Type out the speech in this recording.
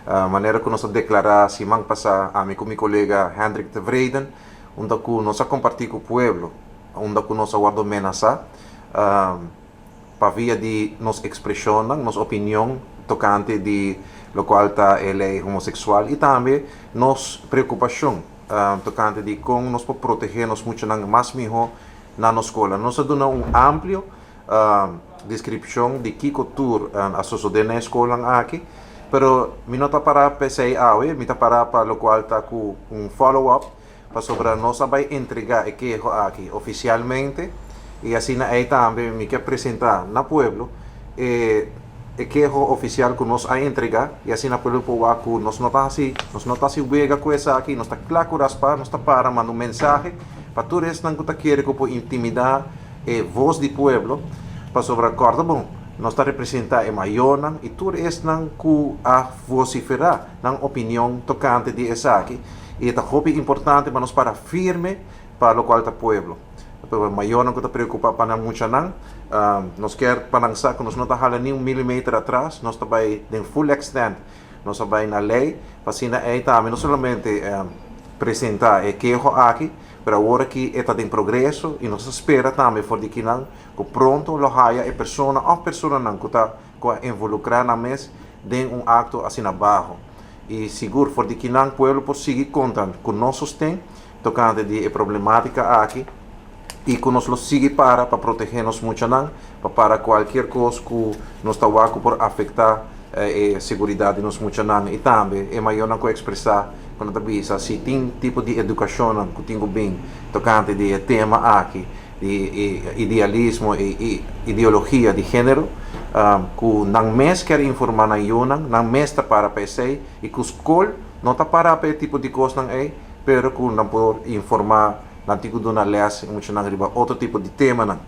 Manera ku nos a deklará siman pasá, ami ku mi kolega Hendrik Tevreden, unda ku nos a kompartí ku pueblo, unda ku nos a wòrdu menasá pa via di nos ekspreshonnan, nos opinion tokante di lokual ta e lei homoseksual i tambe nos preokupashon tokante di kon nos por protegé nos muchanan mas mihó na nos skola. Nos a duna un amplio deskripshon di kiko tur a sosodé na e skolnan aki, pero mi no ta pará pa esei awe, mi ta pará pa lokual ta ku un follow up, pasobra nos a bai entregá e keho aki ofisialmente i asina ei tambe mi ke presentá na pueblo e e keho ofisial ku nos a entregá i asina pueblo por wak ku nos no ta hasi nos no ta hasi wega ku esaki, nos ta kla ku raspá, nos ta para manda un mensahe pa tur esnan ku ta kere ku por intimidá e vos di pueblo, pasobra kòrda bon, nos ta representá e mayornan i tur esnan ku a vosiferá nan opinion tokante di esaki, i e ta hopi importante pa nos para firme pa lokual ta pueblo. Pasobra mayornan ku ta preokupá pa nan muchanan, nos kier pa nan sa ku nos no ta hala ni un milimeter atras, nos ta bai den full extent, nos a bai na lei, pa asina ei tambe no solamente presentá e keho aki, Pero awor aki e ta den progreso y nos ta spera tambe for di kinan cu pronto lo haya e persona of personanan cu ta cu a involucra nan mes den un acto asina baho. Y sigur for di kinan pueblo por sigui conta cu nos sosten tocante di e problematica aki y cu nos lo sigui para pa protege nos muchanan pa para cualkier cos cu nos ta wak cu por afecta e seguridad di nos muchanan y tambe e mayornan cu expresa cu nan ta bisa si tin tipo di educacionnan cu tin cu bin tocante di e tema aki di e idealismo y ideologia di genero cu nan mes kier informa nan yunan, nan mes ta para pa esey y cu scol no ta para pa e tipo di cosnan ey pero cu nan por informa, nan tin cu duna les e muchanan riba otro tipo di temanan.